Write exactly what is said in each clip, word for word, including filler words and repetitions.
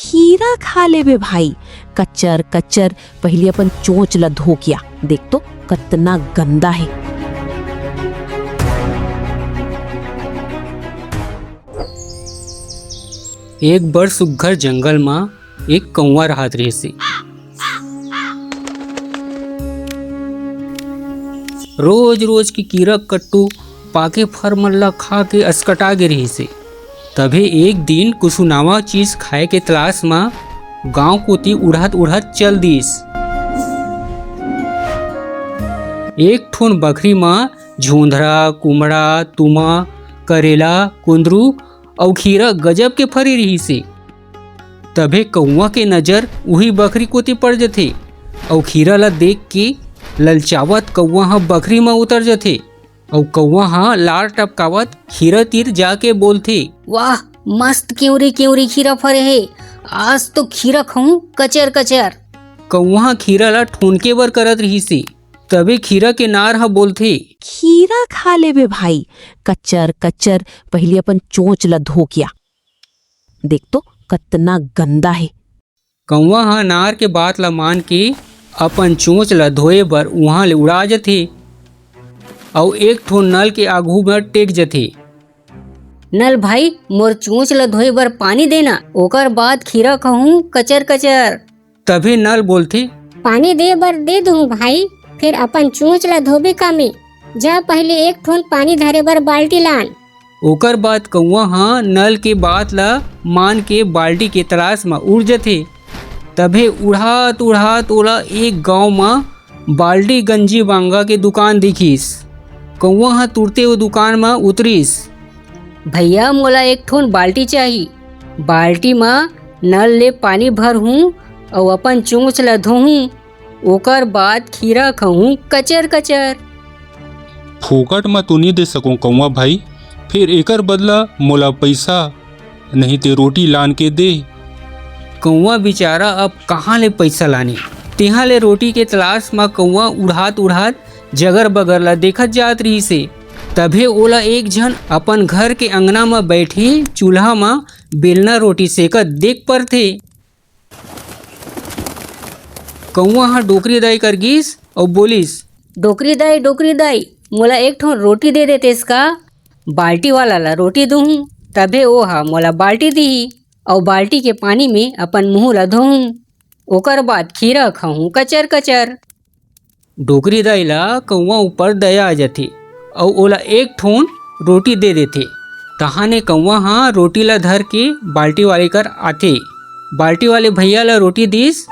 खीरा खा लेबे भाई, कच्चर कच्चर। पहिली अपन चोंच ल धो के आ, देख तो कतना गंदा हे। एक बड़ सुग्घर जंगल म एक कौवा रहत रहिस हे। रोज रोज के कीरा कट्टू पाके फर मन ला खा के असकटा गे रहिस हे। तभे एक दिन कुछु नवा चीज खाए के तलाश म गांव कोती उड़त उड़त चल दिस। एक ठोन बखरी म झोंधरा, कुमड़ा, तुमा, करेला, कुंदरू अउ खीरा गजब के फरे रहिस हे। तभे कौवा के नजर उही बखरी कोती पड़ जथे अउ खीरा ला देख के ललचावत कौवा ह बखरी म उतर जथे अउ कौवा ह लार टपकावत खीरा तीर जाके बोलथे, "वाह, मस्त केवरी केवरी खीरा फरे हे, आज तो खीरा खाऊं कचर कचर।" कौवा ह खीरा ला ठोनके बर करत रहिस हे, तभे खीरा के नार ह बोलथे, "खीरा खा लेबे भाई, कचर कचर, पहिली अपन चोंच ला धो के आ, देख तो कतना गंदा हे।" कौवा ह नार के बात ला मान के अपन चोंच ला धोए बर उहां ले उड़ा जथे अउ एक ठो नल के आघू म टेक जथे। "नल भाई, मोर चोंच ला धोए बर पानी देना, ओकर बाद खीरा खाहूं कचर कचर।" तभे नल बोलथे, "पानी दे बर दे दूं भाई, फेर अपन चोंच ला धोबे का में? जा पहले एक ठोन पानी धरे बर बाल्टी लान।" ओकर बाद कौवा ह नल के बात ला मान के बाल्टी के तलाश म उड़ जथे। तभे उड़ात उड़ात ओला एक गांव म बाल्टी गंजी बांगा के दुकान दिखिस। कौवा ह तुरते ओ दुकान म उतरिस। "भैया, मोला एक ठोन बाल्टी चाही। बाल्टी म नल ले पानी भरहूं अउ अपन चोंच ल धोहूं, ओकर बाद खीरा खाहूं कचर कचर।" "फोकट म तो नी दे सकंव कौवा भाई, फेर एकर बदला मोला पइसा नहीं ते रोटी लान के दे।" कौवा बिचारा अब कहाँ ले पइसा लाने? तिहाँ ले रोटी के तलाश म कौवा उड़ात उड़ात जगर बगर ला देखत जात रहिस हे। तभे ओला एक झन अपन घर के अंगना म बैठे चूल्हा म बेलना रोटी सेकत देख परथे। कौवा ह डोकरी दाई कर गिस अउ बोलिस, "डोकरी दाई, डोकरी दाई, मोला एक ठो रोटी दे देतेस का? बाल्टी वाला ला रोटी दूहूं, तभे ओ ह मोला बाल्टी दिही, अउ बाल्टी के पानी में अपन मुंह ला धोहूं, ओकर बाद खीरा खाहूं कचर कचर।" डोकरी दाई ला कौवा ऊपर दया आ जथे अउ ओला एक ठोन रोटी दे देथे। तहाने कौवा ह रोटी ला धर के बाल्टी वाले कर आथे। बाल्टी वाले भैया ला रोटी दिस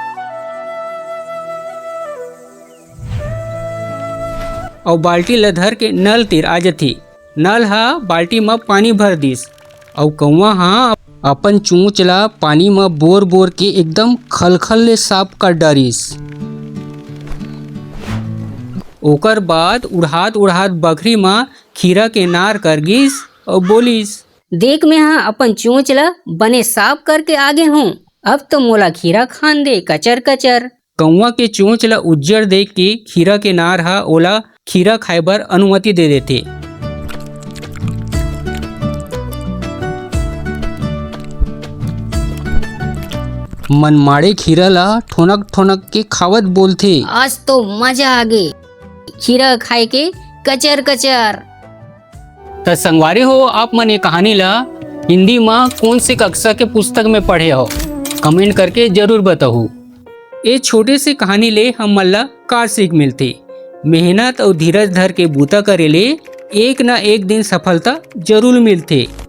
अउ बाल्टी ला धर के नल तीर आ जथे। नल ह बाल्टी म पानी भर दिस अउ कौवा ह अपन चोंच ला पानी म बोर बोर के एकदम खलखल ले साफ कर डारिस। ओकर बाद उड़ात उड़ात बखरी म खीरा के नार कर गिस अउ बोलिस, "देख, मेंहा अपन चोंच ला बने साफ करके आगे हूं, अब तो मोला खीरा खान दे कचर कचर।" कौवा के चोंच ला उज्जर देख के खीरा के नार ह ओला खीरा खाए बर अनुमति दे देथे। मनमाड़े खीरा ला ठोनक ठोनक के खावत बोलथे, "आज तो मजा आ गे, खीरा खाए के कचर कचर।" त संगवारी हो, आप मन ये कहानी ला हिंदी म कोन से कक्षा के पुस्तक में पढ़े हो, comment करके जरूर बताहू। ए छोटे से कहानी ले हमन ला का सीख मिलथे? मेहनत अउ धीरज धर के बूता करे ले एक न एक दिन सफलता जरूर मिलथे।